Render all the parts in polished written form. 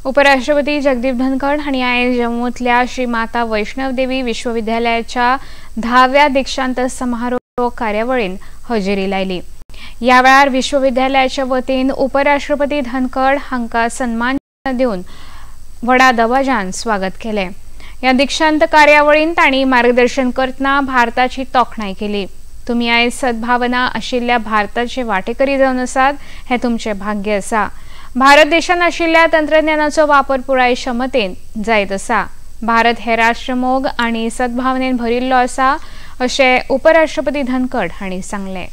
उपराष्ट्रपती जगदीप धनखड हांणी आयज जम्मूतल्या श्री माता वैष्णव देवी विश्वविद्यालयाच्या 10व्या दीक्षांत समारोह कार्यावळीन हजेरी लायली. ह्या वेळार विश्वविद्यालयाच्या वतीन उपराष्ट्रपती धनखड हांकां सन्मान दिवन व्हडा दबाज्यान स्वागत केलें. ह्या दीक्षांत कार्यावळीन तांणी मार्गदर्शन करतना भारताची तोखणाय केली. तुमी आयज सद्भावना आशिल्ल्या भारताचे वाटेकरी जावन आसात हें तुमचें भाग्य आसा. भारत देशान आशिल्ल्या तंत्रज्ञानाचो वापर पुराय क्षमतेन जायत आसा. भारत हे राष्ट्रमोग आनी सद्भावनेन भरिल्लो आसा अशें उपराष्ट्रपती धनखड हांणी सांगलें.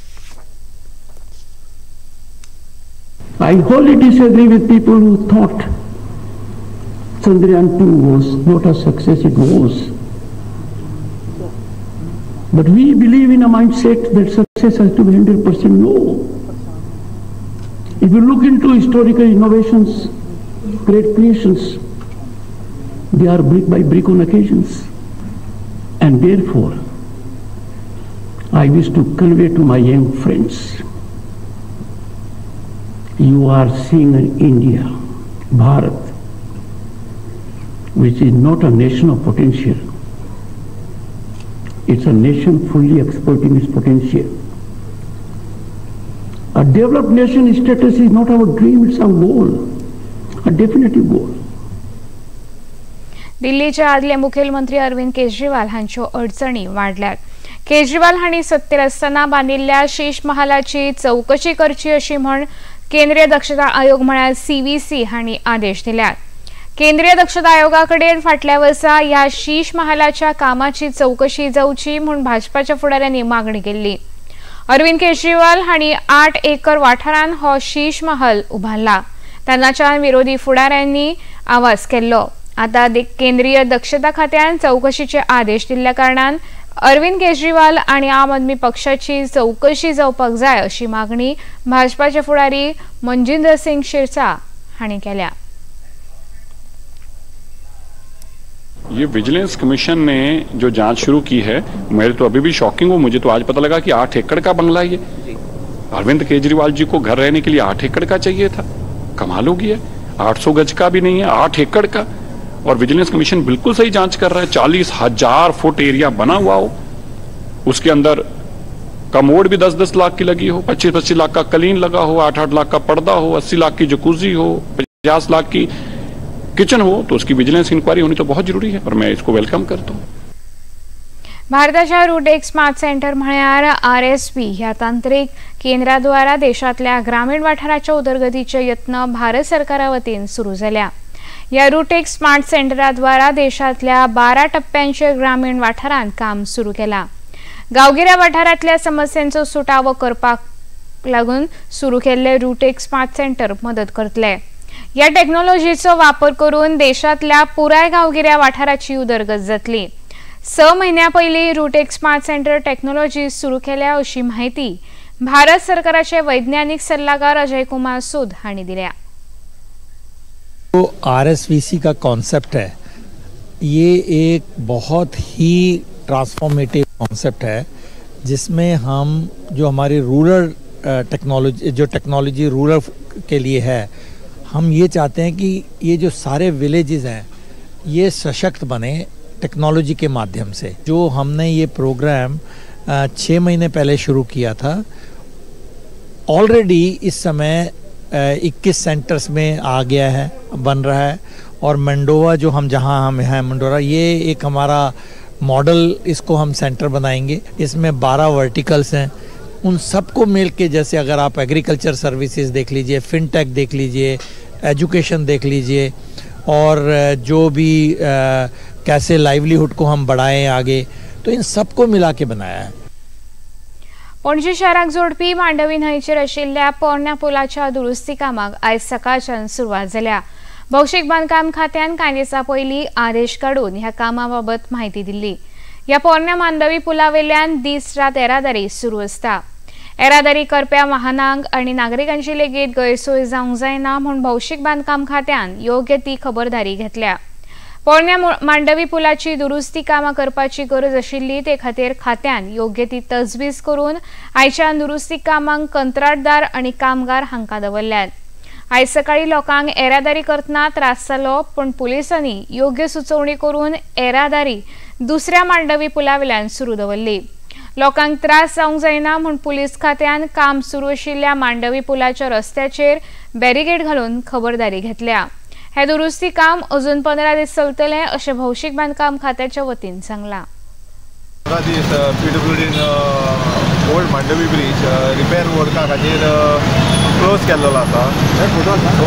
I wholly disagree with people who thought Chandrayaan 2 was not a success, it was. But we believe in a mindset that success has to be 100% no. If you look into historical innovations, great creations, they are brick by brick on occasions. And therefore, I wish to convey to my young friends, you are seeing an India, Bharat, which is not a nation of potential. It's a nation fully exploiting its potential. A developed nation status is not our dream, it's our goal, a definitive goal. दिल्लीचे आदले मुखेलमंत्री अरविंद केजरीवाल हांच्यो अडचणी वाडल्यात. केजरीवाल हांणी सत्तेर आसतना बांदिल्ल्या शीश महालाची चवकशी करची अशी म्हण केंद्रीय दक्षता आयोग म्हळ्यार सीव्हीसी हांणी आदेश दिल्यात. केंद्रीय दक्षता आयोगा कडेन फाटल्या वर्सा ह्या शीश महालाच्या कामाची चवकशी जावची म्हूण भाजपाच्या फुडाऱ्यांनी मागणी केल्ली. अरविंद केजरीवाल हांणी 8 एकर वाठारान हो शीश महल उबारला. तेन्नाच्यान विरोधी फुडाऱ्यांनी आवाज केल्लो. आतां केंद्रीय दक्षता खात्यान चवकशीचे आदेश दिल्ल्या कारणान अरविंद केजरीवाल आनी आम आदमी पक्षाची चवकशी जावपाक जाय अशी मागणी भाजपाचे फुडारी मनजिंदर सिंग शिरसा हांणी केल्या. ये विजिलेंस कमीशन ने जो जांच शुरू की है, मेरे तो अभी भी शॉकिंग हो, मुझे तो आज पता लगा कि 8 एकड़ का बंगला ये अरविंद केजरीवाल जी को घर रहने के लिए 8 एकड़ का चाहिए था। कमाल हो गया, 800 गज का भी नहीं है, 8 एकड़ का। और विजिलेंस कमीशन बिल्कुल सही जांच कर रहा है। 40,000 फुट एरिया बना हुआ हो, उसके अंदर कमोड भी 10-10 लाख की लगी हो, 25-25 लाख का कलीन लगा हो, 8-8 लाख का पर्दा हो, 80 लाख की जकूजी हो, 50 लाख की किचन हो, तो उसकी विजिलेंस इंक्वायरी होनी तो बहुत जरूरी है और मैं इसको welcome करता हूँ। भारताच्या रुटेक स्मार्ट सेंटर म्हळ्यार आरएसपी ह्या तांत्रिक केंद्राद्वारा देशांतल्या ग्रामीण वाठाराच्या उदरगतीचे यत्न भारत सरकारा वतीन सुरू जाल्या. ह्या रुटेक स्मार्ट सेंटराद्वारा देशांतल्या 12 टप्प्यांचे ग्रामीण वाठारांत काम सुरू केला. गांवगिऱ्या वाठारांतल्या समस्यांचो सुटावो करपाक लागून सुरू केल्ले रुटेक स्मार्ट सेंटर मदत करतले. ह्या टेक्नॉलॉजीचो वापर करून देशांतल्या पुराय गांवगिऱ्या वाठाराची उदरगत जातली. 6 म्हयन्या पयलीं रुटेक स्मार्ट सेंटर टेक्नॉलॉजी सुरू केल्या अशी म्हायती भारत सरकाराचे वैज्ञानिक सल्लागार अजय कुमार सूद हांणी दिल्या. जो आरएसवीसी का कॉन्सेप्ट है, ये एक बहुत ही ट्रांसफॉर्मेटिव कॉन्सेप्ट है, जिसमें हम जो हमारी रूरल टेक्नोलॉजी, जो टेक्नोलॉजी रूरल के लिए है, हम ये चाहते हैं कि ये जो सारे विलेजेस हैं ये सशक्त बने टेक्नोलॉजी के माध्यम से। जो हमने ये प्रोग्राम 6 महीने पहले शुरू किया था, ऑलरेडी इस समय 21 सेंटर्स में आ गया है, बन रहा है। और मंडोवा जो हम जहां हम हैं मंडोरा, ये एक हमारा मॉडल, इसको हम सेंटर बनाएंगे। इसमें 12 वर्टिकल्स हैं, उन सबको मिल के, जैसे अगर आप एग्रीकल्चर सर्विसेज देख लीजिए, फिनटेक देख लीजिए, एजुकेशन देख लीजिए, और जो भी कैसे लाइवलीहुड को हम बढ़ाएं आगे, तो इन सबको मिला के बनाया है। पणजी शहराक जोडपी मांडवी न्हंयचेर आशिल्ल्या पोरण्या पुलाच्या दुरुस्ती कामाक आयज सकाळच्यान सुरवात जाल्या. भौशीक बांदकाम खात्यान कांय दिसां पयलीं आदेश काडून ह्या कामा बाबत म्हायती दिल्ली. ह्या पोरण्या मांडवी पुलावेल्यान दीस रात येरादारी सुरू आसता. येरादारी करप्या वाहनांक आनी नागरिकांची लेगीत गैरसोय जावंक जायना म्हूण भौशीक बांदकाम खात्यान योग्य ती खबरदारी घेतल्या. पोरण्या मांडवी पुलाची दुरुस्ती कामां करपाची गरज आशिल्ली, ते खातीर खात्यान योग्य ती तजवीज करून आयच्या दुरुस्ती कामांक कंत्राटदार आनी कामगार हांकां दवरल्यात. आयज सकाळी लोकांक येरादारी करतना त्रास जालो, पूण पुलिसांनी योग्य सुचोवणी करून येरादारी दुसऱ्या मांडवी पुलावेल्यान सुरू दवरली। लोकांक त्रास जावंक जायना म्हूण पुलीस खात्यान काम सुरू आशिल्ल्या मांडवी पुलाच्या रस्त्याचेर बॅरिगेड घालून खबरदारी घेतल्या। हे दुरुस्ती काम अजून 15 दीस चलतले अशें भौशीक बांदकाम खात्याच्या वतीन सांगलां। 15 दीस पीडब्ल्यूडीन ओल्ड मांडवी ब्रिज रिपेर वर्का खातीर क्लोज केल्लो आसा। सो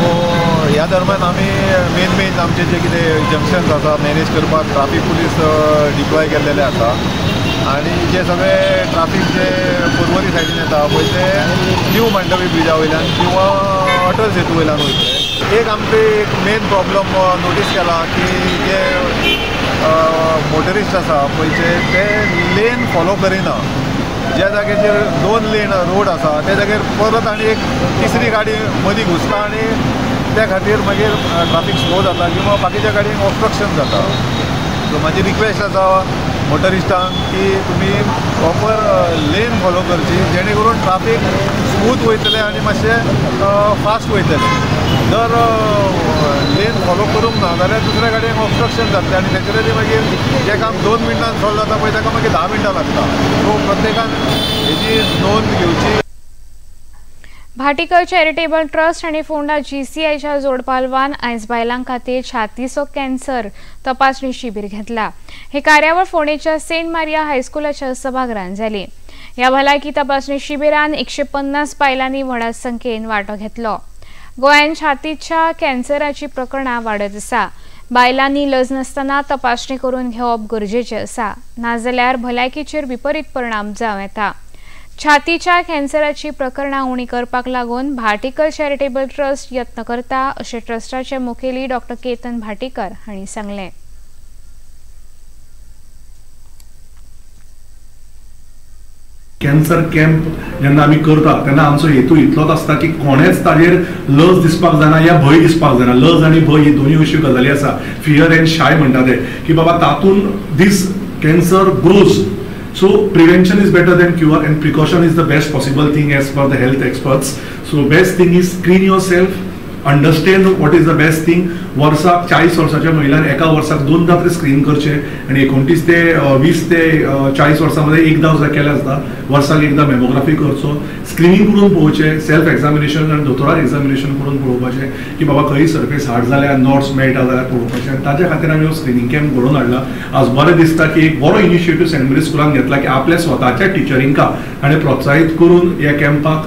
ह्या दरम्यान आमी मेन मेन आमचे जे कितें जंक्शन्स आसा मॅनेज करपाक ट्राफीक पुलीस डिप्लॉय केल्लेले आसा आनी जे सगळे ट्राफीक जे पर्वरी सायडीन येता पळय ते न्यू मांडवी ब्रिजा वयल्यान किंवा अटल सेतू वयल्यान वयतले। एक आमचे एक मेन प्रॉब्लम नोटीस केला की जे मोटरिस्ट आसा पळयचे ते लेन फॉलो करिना। ज्या जाग्याचेर 2 लेन रोड आसा त्या जाग्यार परत आनी एक तिसरी गाडी मदीं घुसता आनी त्या खातीर मागीर ट्राफीक स्लो जाता किंवा बाकीच्या गाडयांक ऑब्स्ट्रक्शन जाता। सो म्हाजी रिक्वेस्ट आसा मोटरिस्टांक की तुमी प्रॉपर लेन फॉलो करची जेणे करून ट्राफीक स्मूथ वयतलें आनी मातशें फास्ट वयतलें। जर लेन फॉलो करूंक ना जाल्यार दुसऱ्या गाडयांक ऑब्स्ट्रक्शन जातलें आनी नॅचरली मागीर जें काम 2 मिनटान सॉल्व जाता पळय ताका मागीर 10 मिनटां लागता। सो प्रत्येकान हेजी नोंद घेवची। भाटीकर चॅरिटेबल ट्रस्ट आनी फोंडा जीसीआयच्या जोडपालवान आयज बायलां खातीर छातीचो कॅन्सर तपासणी शिबीर घेतला। हे कार्यावळ फोंडेच्या सेंट मारिया हायस्कुलाच्या सभाघरांत जाली। ह्या भलायकी तपासणी शिबिरान 150 बायलांनी व्हडा संख्येन वांटो घेतलो। गोंयांत छातीच्या कॅन्सराची प्रकरणां वाडत आसा। बायलांनी लज नासतना तपासणी करून घेवप गरजेचें आसा, नाजाल्यार भलायकीचेर विपरीत परिणाम जावं येता। छातीच्या कॅन्सराची प्रकरणां उणी करपाक लागून भाटीकर चॅरिटेबल ट्रस्ट यत्न करता अशें ट्रस्टाचे मुखेली डॉक्टर केतन भाटीकर हांणी सांगलें। कॅन्सर कॅम्प जेन्ना आमी करतात तेन्ना आमचो हेतू इतलोच आसता की कोणेच ताजेर लज दिसपाक जायना या भंय दिसपाक जायना। लज आनी भंय ही दोनूय अश्यो गजाली आसा, फियर एंड शाय म्हणटा ते, की बाबा तातूंत this cancer grows. So prevention is better than cure and precaution is the best possible thing as per the health experts. So best thing is screen yourself, understand what is the best thing. वर्साक 40 वर्साच्या महिलान एका वर्साक 2दा तरी screen करचे आनी 29 ते 20 ते 40 वर्सां मदें एकदां सुद्दां केल्यार जाता। वर्साक एकदां मेमोग्राफी करचो, स्क्रिनींग करून पळोवचें, सेल्फ एग्जामिनेशन आनी दोतोराक एग्जामिनेशन करून पळोवपाचें की बाबा खंय सर्फेस हार्ड जाल्यार नॉट्स मेळटा जाल्यार पळोवपाचें आनी ताच्या खातीर आमी हो स्क्रिनींग कॅम्प घडोवन हाडला। आज बरें दिसता की एक बरो इनिशिएटीव सेंट मेरी स्कुलान घेतला की आपल्या स्वताच्या टिचरींका ताणें प्रोत्साहीत करून ह्या कॅम्पाक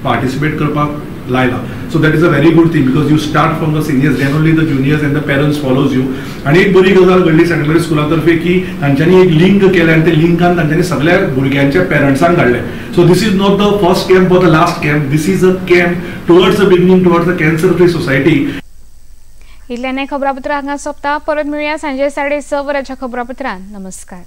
पार्टिसिपेट करपाक लायला। So that is a very good thing because you start from the seniors, then only the juniors and the parents follows you. आनी एक बरी गजाल घडली सेंट मेरी स्कुला तर्फे की तांच्यांनी एक लिंक केलें आनी ते लिंकान तांच्यांनी सगळ्या भुरग्यांच्या पेरंट्सांक धाडलें। So this is not the first camp or the last camp, this is a camp towards the beginning, towards the cancer free society. इतल्यान खबरापत्र हांगा सोंपता। परत मेळुया सांजे 6:30 वरांच्या खबरापत्रान। नमस्कार।